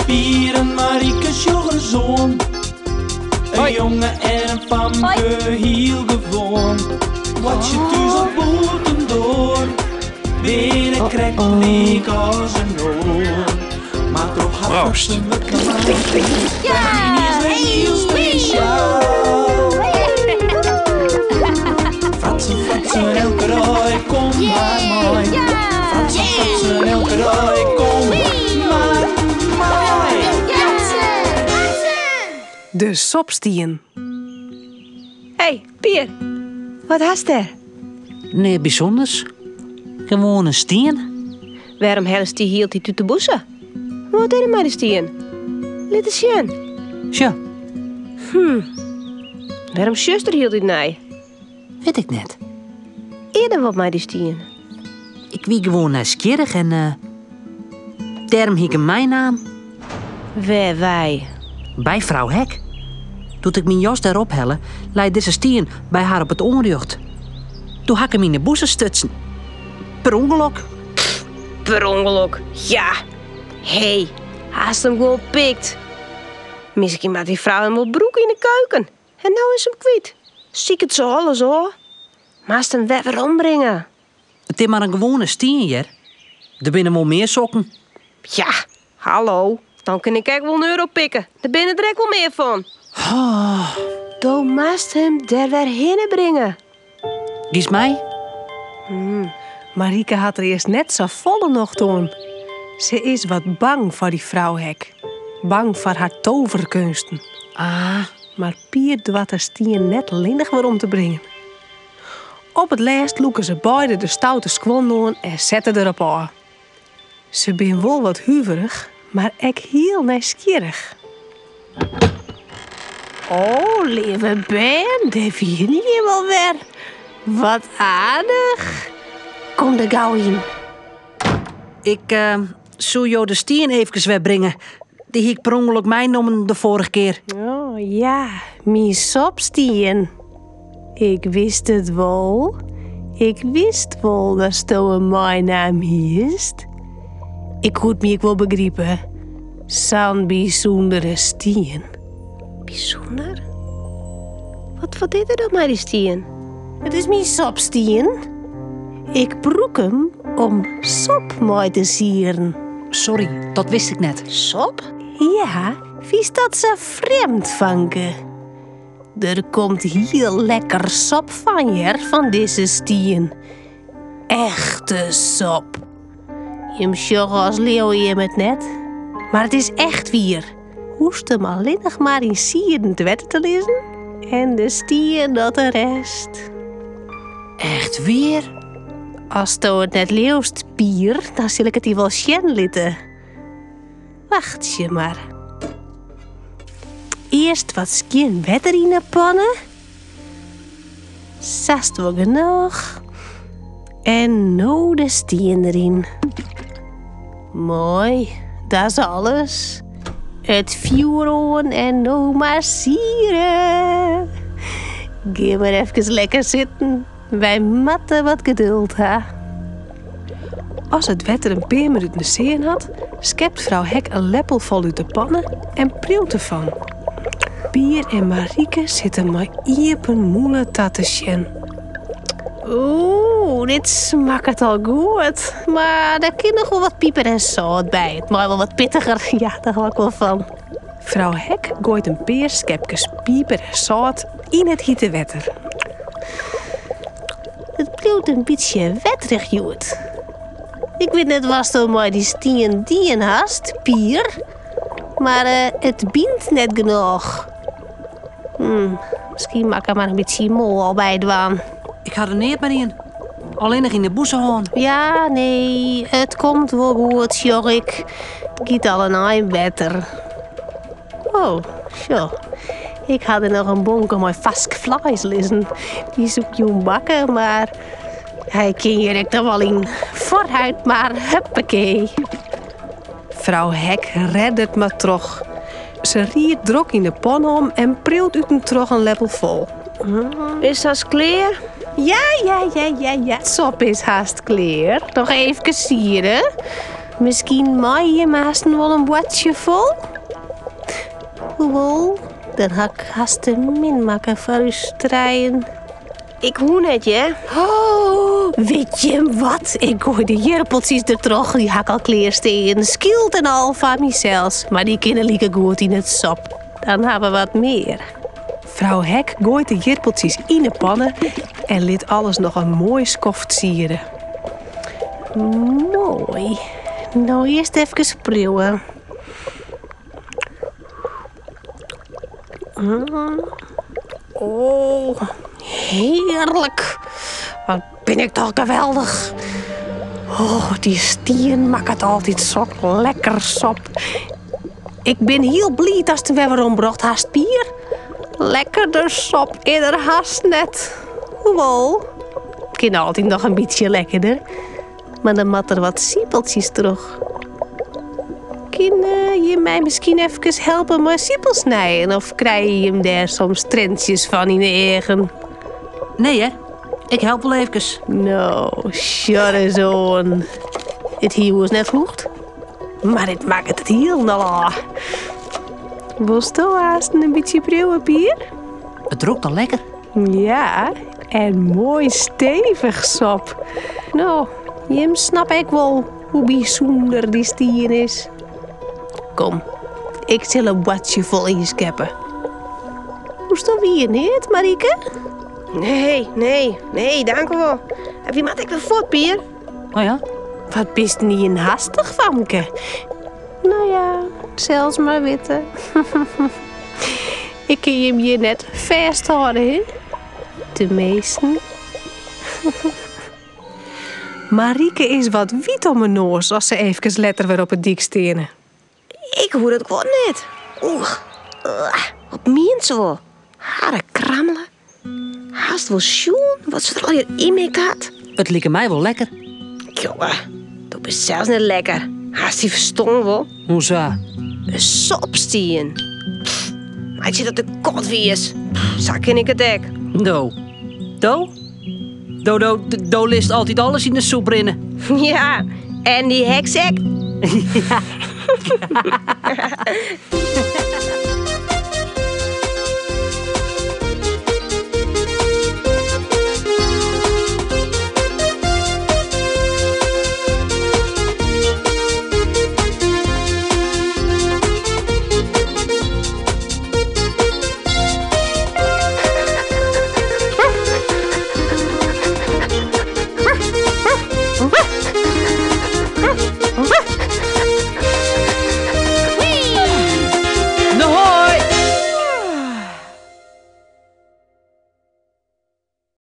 Pier en Marike sjoch ris oan. In jonge en in famke, hiel gewoan. Boartsje thús of bûtendoar, binne krekt lyk as in oar. Mar troch har Proost. fratsen wurdt kaam yniens wer hiel spesjaal. Fratsen, fratsen, elke dei, kom mar mei. Fratsen, fratsen, elke dei, kom mar mei. De sopstien. Hey, Pier, wat hast dêr? Neat bysûnders. Gewoan in stien. Wêrom hellest dy hieltyd út de bûse? Wat is der mei de stien? Lit ris sjen. Sjoch. Wêrom sjochst der hieltyd nei? Wit ik net. Is der wat mei dy stien? Ik wie gewoan nijsgjirrich en eh, dêrom hie ik him meinaam. Wêr wei? By frou Hek. Doe't ik myn jas dêr ophelle, lei dizze stien by har op it oanrjocht. Doe ha ik him yn 'e bûse stutsen. Per ûngelok. Per ûngelok, ja. Hé, hast him gewoan pikt. Miskien moat dy frou him wol brûke yn 'e keuken. En no is him kwyt. Siket se alles ôf. Moatst him wer werombringe. It is mar in gewoane stien, hear. Der binne wol mear sokken. Ja, hallo. Dan kin ik ek wol in euro pikke. Der binne der ek wol mear fan. Do moatst him der wer hinne bringe. Giest mei? Marike hat der earst net safolle nocht oan. Se is wat bang foar dy frou Hek. Bang foar har toverkeunsten. Ah. Mar Pier doart de stien net allinnich werom te bringen. Op it lêst lûke se beide de stoute skuon oan en sette der op ôf. Se bin wol wat huverich, mar ek hiel nijsgjirrich. Oh, leave bern, dêr wiene jim alwer. Wat aardich. Kom der gau yn. Ik eh, soe jo de stien eefkes wer bringe. Dy hie ik per ûngelok meinommen de foarige kear. Oh ja, myn sopstien. Ik wist it wol. Ik wist wol datsto him meinaam hiest. Ik koe it my ek wol begripe. Sa'n bysûndere stien. Bysûnder? Wat, wat is der dan mei dy stien? It is myn sopstien. Ik brûk him om sop mei te sieren. Sorry, dat wist ik net. Sop? Ja, fynst dat sa frjemd, fanke? Der komt hiel lekker sop fan, hear, fan dizze stien. Echte sop. Jim sjogge as leauwe jim it net, mar it is echt wier. Hoechst him allinnich mar yn siedend wetter te lizzen en de stien docht de rest. Echt wier? Asto it net leaust, Pier, dan sil ik it dy wol sjen litte. Wachtsje mar. Earst wat skjin wetter yn 'e panne. Sa'st wol genôch. En no de stien deryn. Moai, dat is alles. It fjoer oan en no mar siere. Gean mar efkes lekker sitten. Wy moatte wat geduld ha. As it wetter in pear minuten sean hat, skept frou Hek in leppel fol út de panne en priuwt derfan. Pier en Marike sitte mei iepen mûle ta te sjen. Oeh, dit smakket al goed. Mar der kin noch wol wat piper en sâlt by. It mei wol wat pittiger. Ja, dêr hâld ik wol fan. Frou Hek goait in pear skepkes piper en sâlt yn it hite wetter. It bliuwt in bytsje wetterich hjoed. Ik wit net watsto mei dy stien dien hast, Pier. Mar eh, it bynt net genôch. Hmm, miskien moat ik der mar in bytsje moal by dwaan. Ik ha der neat mear yn. Allinnich yn de bûse hân. Ja, nee, it komt wol goed, sjoch ik. It giet al in ein better. Oh, sjoch. Ik ha der noch in bonke mei farsk fleis lizzen. Dy soe ik jûn bakke, mar hy kin hjir ek noch wol yn. Foarút mar, huppakee. Frou Hek reddet mar troch. Se riert drok yn de panne om en priuwt út en troch in leppel fol. Is 't hast klear? Ja, ja, ja, ja, ja. It sop is hast klear. Noch eefkes siere. Miskien mei jim haasten wol in boardsje fol? Hoewol, dan ha ik hast te min makke foar ús trijen. Ik hoech net, hear. Oh, wit jim wat? Ik goai de jirpeltsjes dertroch, dy ha ik al klear stean. Skyld en al foar mysels, mar dy kinne likegoed yn it sop. Dan ha we wat mear. Frou Hek goait de jirpeltsjes yn 'e panne en lit alles noch in moai skoft siede. Moai. No earst efkes priuwe. Oh, hearlik. Wat bin ik toch geweldich. Oh, dy stien makket altyd sok lekker sop. Ik bin hiel bliid datst him wer werombrocht hast, Pier. Lekkerder sop is der hast net. Hoewol, it kin altyd noch in bytsje lekkerder. Mar dan moat der wat sipeltsjes troch. Kin jim my miskien efkes helpe mei sipels snijen of krije jim dêr soms trientsjes fan yn 'e eagen? Nee hear, ik help wol efkes. No, sjoch ris oan. It hie oars net hoegd. Mar it makket it hielendal ôf. Wolsto haasten in bytsje priuwe, Pier? It rûkt al lekker. Ja, en moai stevich sop. No, jim snappe ek wol hoe bysûnder dy stien is. Kom, ik sil in boardsje fol ynskeppe. Hoechsto wier neat, Marike? Nee, nee, nee, dankewol. Wy moatte ek wer fuort, Pier. Oh ja? Wat bist yn hastich, famke? No ja, sels mar witte. Ik kin jim hjir net fêsthâlde, hè? Teminsten. Marike is wat wyt om 'e noas as se eefkes letter wer op 'e dyk steane. Ik hoech dat guod net. Oech, wat mient se wol? Harre krammele. Hast wol sjoen wat se der allegear ynmikt hat? It like my wol lekker. Jonge, do bist sels net lekker. Hast dyn ferstân wol? Hoesa? In sopstien. Meitsje dat de kot wies. Sa kin ik it ek. Do. Do? Do, do, do litst altyd alles yn de soep rinne. Ja, en dy heks ek. Ja.